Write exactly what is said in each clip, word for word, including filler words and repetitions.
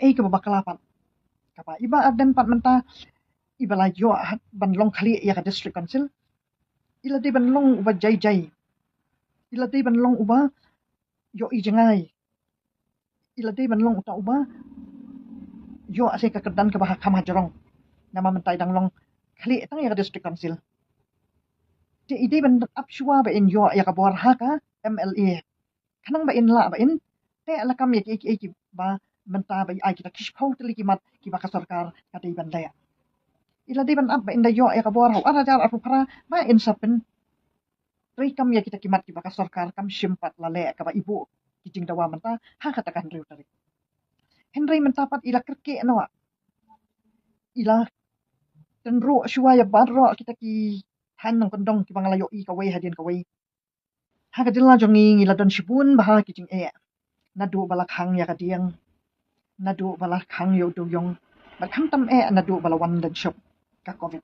kaei kaba bakla pat. Kaba i Bah Ardent pat mynta i ba la ïoh ban long khlieh ïa ka District Council, i la dei ban long uba jai jai, i la dei ban long uba ïohi jngai, i la dei ban long uta uba ïoh sha ka kyrdan kaba ha kham ha jrong. Namar mynta i dang long khlieh tang ïa ka District Council. Te i dei ban ap shuwa ba in ïoh ïa ka bor ha ka M L A, khnang ba in lah ba in teh lakam ïa kiei kiei kiba mynta ba i ai kita ki shiphew tylli ki mat kiba ka sorkar ka dei ban leh. I la dei ban ap ba in da ïoh ïa ka bor ha u ar hajar arphew phra ba in sa pyn treikam ïa kita ki mat kiba ka sorkar kam shim pat la leh kaba i buh ki jingdawa mynta ha kata ka hynriew tarik. Hynrei mynta pat i la kyrkieh noh, i la tynruh shuwa ïa baroh kita ki thaiñ nongkyndong kiba nga la ïohi kawei hadien kawei. Ha ka jylla jong ngi ngi la don shibun bha ki jingeh, naduh ba la khang ïa ka dieng, naduh ba la khang ïa u dewïong, bad khamtam eh naduh ba la wan lynshop ka Covid.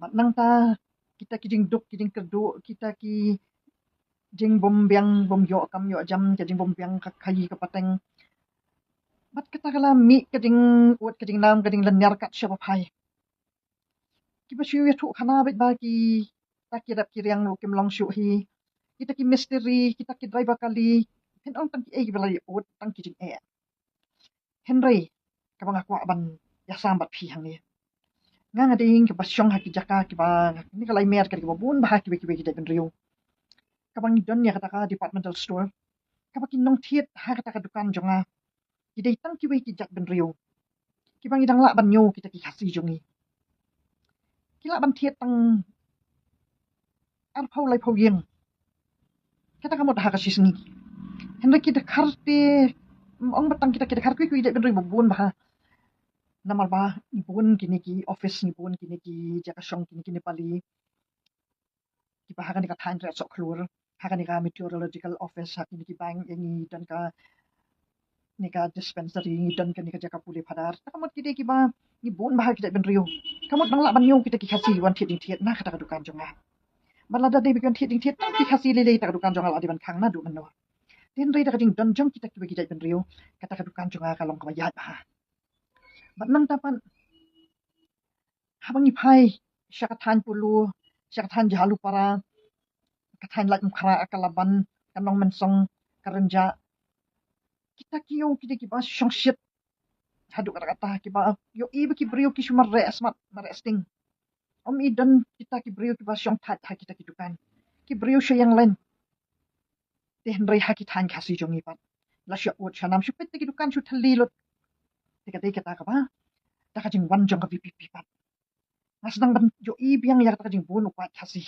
Bad nangta kita ki jingduk ki jingkyrduh, kita ki jingbym biang bym ïoh kam ïoh jam, ka jingbym biang ka khaïi ka pateng, bad kata ka la mih ka jingud ka jingnam ka jinglynñiar kat sha ba phai. Kiba shu ïathuh khana beit ba kita ki rep ki riang ruh kim long shuh hi, kita ki mistri, kita ki driver kali, phin ong tang kiei kiba la ïa ud tang ki jingeh. Hynrei kaba nga kwah ban ïasam bad phi hangne, nga nga dei kaba shong ha ki jaka kiba, kane ka laimer ka dei kaba bun bha ha kiwei kiwei ki jaitbynriew, kaba ngi don ïa kata ka departmental store, kaba ki nongthied ha kata ka dukan jong nga ki dei tang kiwei ki jaitbynriew kiba ngi dang lah ban ñiew kita ki Khasi jong ngi. Ki lah ban thied tang arphew laiphew ïing, kata ka mut ha ka shisngi. Hynrei ki dkhar te, ym ong ba tang kita ki dkhar, kiwei kiwei ki jaitbynriew ba bun bha. Namar ba ngi bun kine ki office, ngi bun kine ki jaka shong, kine ki Nepali kiba ha kane ka thaiñ Riat Sohkhlur, ha kane ka meteorological office, ha kine ki bank, ïa ngi don kane ka dispensary, ngi don kane ka jaka pule phadar. Kata ka mut ki dei kiba ngi bun bha ki jaitbynriew. Ka mut nang lah ban ñiew kita ki Khasi wan thied jingthied na kata ka dukan jong nga. Bad lada dei ba ki wan thied jingthied tang ki Khasi lei lei, kata ka dukan jong nga la dei ban khang naduh mynno. Te hynrei da ka jingdon jong kita kiwei ki jaitbynriew, kata ka dukan jong nga ka long kaba ïaid bha. Bad nangta pat haba ngi phai sha ka thaiñ Polo, sha ka thaiñ Jhalupara, ka thaiñ Laitumkhrah, ka Laban, ka Nongmynsong, ka Rynjah, kita ki ïew ki dei kiba shongshit haduh katta katta, kiba ïohi ba ki briew ki shu mareh smat mareh sting. Ym i don kita ki briew kiba shong thait ha kita ki dukan, ki briew sha ïeng lain. Te hynrei ha ki thaiñ Khasi jong ngi pat la shu ud sha nam, shu peit te ki dukan shu thylli lut. Te ka dei kata kaba da ka jingwan jong ka V P P pat nga sdang ban ïohi biang ïa kata ka jingbun u paid Khasi.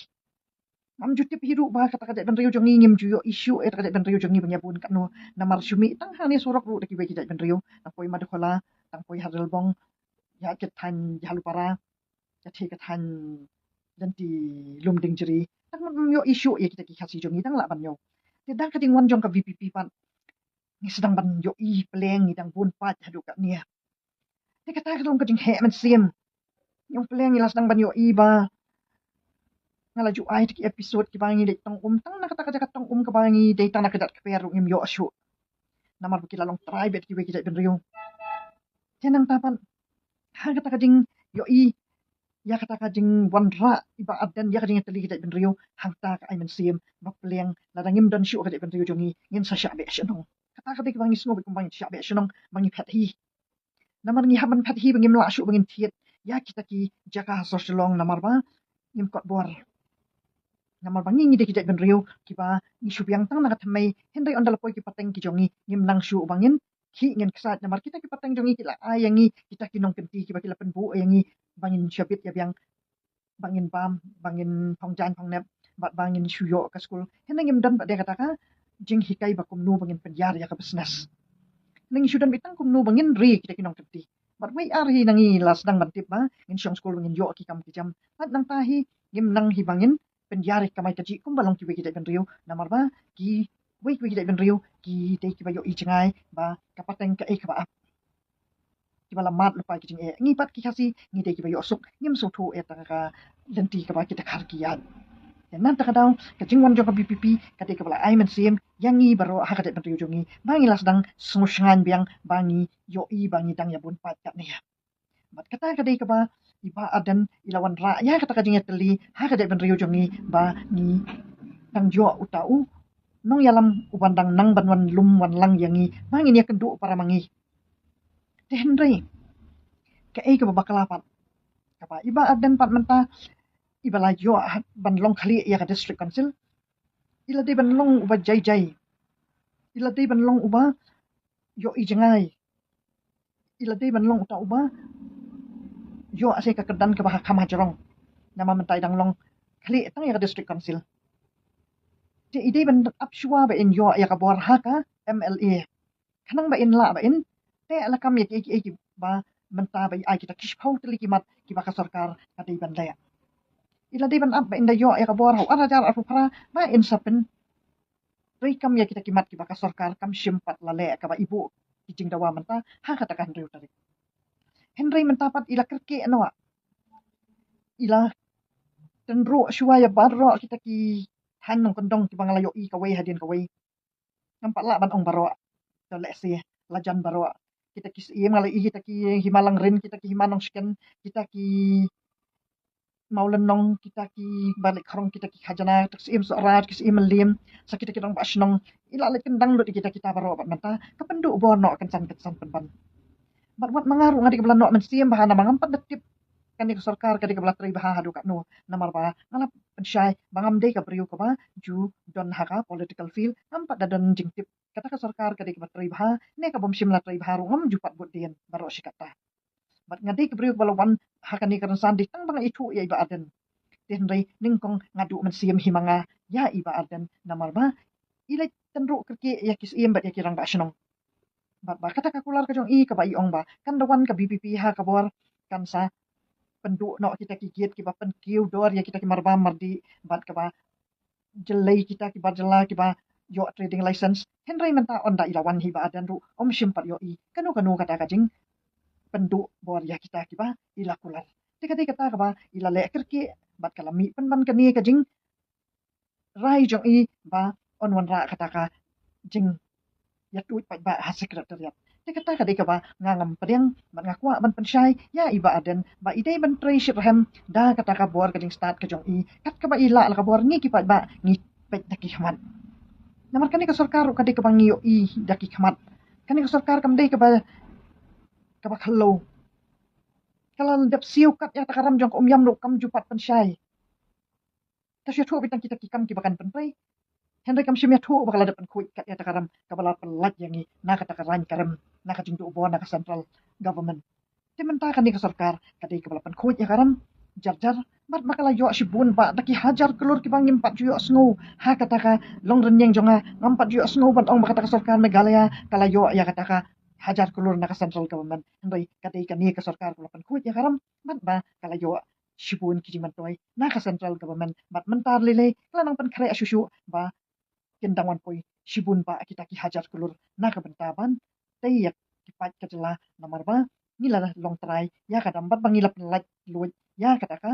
Ngam ju tip hi ruh ba kata ka jaitbynriew jong ngi ngim ju ïohi shuh ïa kata ka jaitbynriew jong ngi ba ngi bun katno. Namar shu mih tang hangne surok ruh da kiwei ki jaitbynriew, tang poi Madakhola, tang poi ha Relbong, ïa ki thaiñ Jhalupara, ïa ki thaiñ lynti Lumdiengjri, tang ngam ïohi shuh ïa kita ki Khasi jong ngi dang lah ban ñiew. Te da ka jingwan jong ka V P P pat ngi sdang ban ïohi pleng ngi dang bun paid haduh katne. Te kata ka long ka jingheh mynsiem. Ngi ong pleng ngi la sdang ban ïohi ba nga la ju ai te ki episode kiba ngi dei tong um, tang na kata ka jaka tong um kaba ngi dei tang na ka jait kper ruh ngim ïoh shuh. Namar ba ki la long trai bad kiwei ki jaitbynriew. Te nangta pat ha kata ka jingïohi ïa kata ka jingwanrah i Bah Ardent ïa ka jingïatylli ki jaitbynriew, hangta ka ai mynsiem ba pleng lada ngim don shuh ka jaitbynriew jong ngi ngin sa shah beh shnong. Kata ka dei kaba ngi sngew bad kumba ngin shah beh shnong ba ngi phet hi. Namar ngi hap ban phet hi ba ngim lah shuh ba ngin thied ïa kita ki jaka ha sor Shillong namar ba ngim kot bor. Namar ba ngi ngi dei ki jaitbynriew kiba ngi shu biang tang na ka thymmei, hynrei ynda la poi ki pateng ki jong ngi ngim nang shuh ba ngin khih ngin ksaid namar kita ki pateng jong ngi ki la ai ïa ngi kita ki nongkynti kiba ki la pynbuh ïa ngi ba ngin shah bit ïa biang, ba ngin bam, ba ngin phong jaiñ phong nep, bad ba ngin shu ïoh ka skul. Hynrei ngim don pat de kata ka jinghikai ba kumno ba ngin pynïar ïa ka business. Hynrei ngi shu don beit tang kumno ba ngin ri kita ki nongkynti. Bad wei ar hi na ngi la sdang ban tip ba ngin shong skul ba ngin ïoh ki kam ki jam. Bad nangta hi ngim nang hi ba ngin pynïar ïa ka kamai kajih kumba long kiwei ki jaitbynriew namar ba kiwei kiwei ki jaitbynriew ki dei kiba ïohi jngai ba ka pateng kaei kaba ap. Kiba la mad lypa ki jingeh. Ngi pat ki Khasi ngi dei kiba ïohsuk, ngim sngewthuh ïa kata ka lynti kaba ki dkhar ki ïaid. Te na kata ka daw ka jingwan jong ka V P P ka dei kaba la ai mynsiem ïa ngi baroh ha ka jaitbynriew jong ngi ba ngi la sdang sngewshngaiñ biang ba ngi ïohi ba ngi dang ïa bun paid katne. Bad kata ka dei kaba i Bah Ardent i la wanrah ïa kata ka jingïatylli ha ka jaitbynriew jong ngi ba ngi dang ïoh uta u nongïalam uban dang nang ban wan lum wan lang ïa ngi ba ngin ïakynduh para ma ngi. Te hynrei kaei kaba bakla pat kaba i Bah Ardent pat mynta i ba la ïoh ban long khlieh ïa ka District Council. I la dei ban long uba jai jai. I la dei ban long uba ïohi jngai. I la dei ban long uta uba ïoh ase ka kyrdan kaba ha kham ha jrong. Namar mynta i dang long khlieh tang ïa ka District Council. Te i dei ban ap shuwa ba in ïoh ïa ka bor ha ka M L A. Khnang ba in lah ba in teh lakam ïa kiei kiei kiba mynta ba i ai kita ki shiphew tylli ki mat kiba ka sorkar ka dei ban leh. I la dei ban ap ba in da ïoh ïa ka bor ha u ar hajar arphew phra ba in sa pyntreikam ïa kita ki mat kiba ka sorkar kam shym pat la leh kaba i buh ki jingdawa mynta ha kata ka hynriew tarik. Hynrei mynta pat i la kyrkieh noh. I la tynruh shuwa ïa baroh kita ki thaiñ nongkyndong kiba nga la ïohi kawei hadien kawei. Ngam pat lah ban ong baroh. To lehse la jan baroh. Kita ki Syiem nga la ïohi, kita ki Hima Langrin, kita ki Hima Nongshken, kita ki Mawlynnong, kita ki Barlieh Khrong, kita ki Khajana, kita ki Syiem Sohra, ki Syiem Mylliem, sa kita ki rangbah shnong. I la leit kyndang lut ïa kita kita baroh bad mynta ka pynduh bor noh kynsan kynsan pynban. Bad wat ma nga ruh nga dei kaba la noh mynsiem bha namar ngam pat da tip kane ka sorkar ka dei kaba la trei bha haduh katno. Namar ba nga la pynshai ba ngam dei ka briew kaba ju don ha ka political field, ngam pat da don jingtip kata ka sorkar ka dei kaba trei bha ne kaba ym shym la trei bha ruh, ngam ju pat bud dien baroh shi katta. Bad nga dei ka briew kaba la wan ha kane ka rynsan dei tang ba nga ithuh ïa i Bah Ardent. Te hynrei nyngkong nga duh mynsiem hi ma nga ïa i Bah Ardent namar ba i leit tynruh kyrkieh ïa ki Syiem bad ïa ki rangbah shnong. Bad ba kata ka kular ka jong i kaba i ong ba kan da wan ka VPP ha ka bor kan sa pynduh noh kita ki gate kiba pynkiew dor ïa kita ki marbam mardih bad kaba jyllei kita kiba jylla kiba ïoh trading license. Hynrei mynta ynda i la wan hi Bah Ardent ruh ym shym pat ïohi kano kano kata ka jingpynduh bor ïa kita kiba i la kular. Te ka dei kata kaba i la leh kyrkieh bad ka la mih pynban kane ka jingrai jong i ba yn wanrah kata ka jingïathuh paidbah ha Secretariat. Te kata ka dei kaba nga ngam pdiang bad nga kwah ban pynshai ïa i Bah Ardent ba i dei ban trei shitrhem da kata ka bor ka jingstad ka jong i. Kat kaba i lah la ka bor ngi ki paidbah ngi peit da ki khmat. Namar kane ka sorkar ruh ka dei kaba ngi ïohi da ki khmat. Kane ka sorkar kam dei kaba kaba khlaw. Ka la dep siew kat ïa kata ka ram jong ka Umïam ruh kam ju pat pynshai. Ka shu ïathuh beit tang kita ki kam kiba kan pyntrei. Hynrei kam shym ïathuh ba ka la dep pynkhuid kat ïa kata ka ram kaba la pynlait ïa ngi na kata ka rang ka rem na ka jingduh bor na ka central government. Te mynta kane ka sorkar ka dei kaba la pynkhuid ïa ka ram jar jar bad ba ka la ïoh shibun bah da ki hajar klur kiba ngim pat ju ïohsngew ha kata ka long rynïeng jong nga, ngam pat ju ïohsngew ban ong ba kata ka sorkar Meghalaya ka la ïoh ïa kata ka hajar klur na ka central government. Hynrei ka dei kane ka sorkar kaba la pynkhuid ïa ka ram bad ba ka la ïoh shibun ki jingmyntoi na ka central government bad mynta lei lei ka la nang pynkhreh shuh shuh ba kin dang wan poi shibun bah kita ki hajar klur na ka bynta ban tei ïa ki paid ka jylla namar ba ngi la long trai ïa ka dam bad ba ngi la pynlait luid ïa kata ka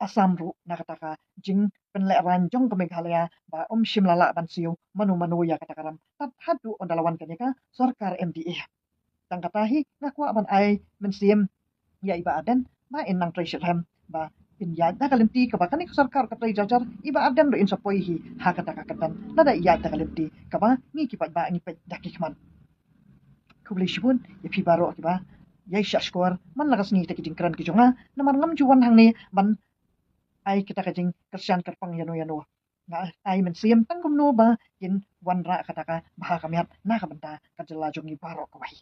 Assam ruh na kata ka jingpynlehraiñ jong ka Meghalaya ba ym shym la lah ban siew mano mano ïa kata ka ram tad haduh ynda la wan kane ka sorkar MDA. Tang kata hi nga kwah ban ai mynsiem ïa i Bah Ardent ba in nang trei shitrhem ba in ïaid da ka lynti kaba kane ka sorkar ka trei jar jar, i Bah Ardent ruh in sa poi hi ha kata ka kyrdan lada i ïaid da ka lynti kaba ngi ki paidbah ngi peit da ki khmat. Khublei shibun ïa phi baroh kiba ïai shah shkor man la ka sngi ïa kita ki jingkren ki jong nga namar ngam ju wan hangne ban ai kita ka jingkyrshan kyrpang ïano ïano. Nga ai mynsiem tang kumno ba kin wanrah kata ka bha ka miat na ka bynta ka jylla jong ngi baroh kawei.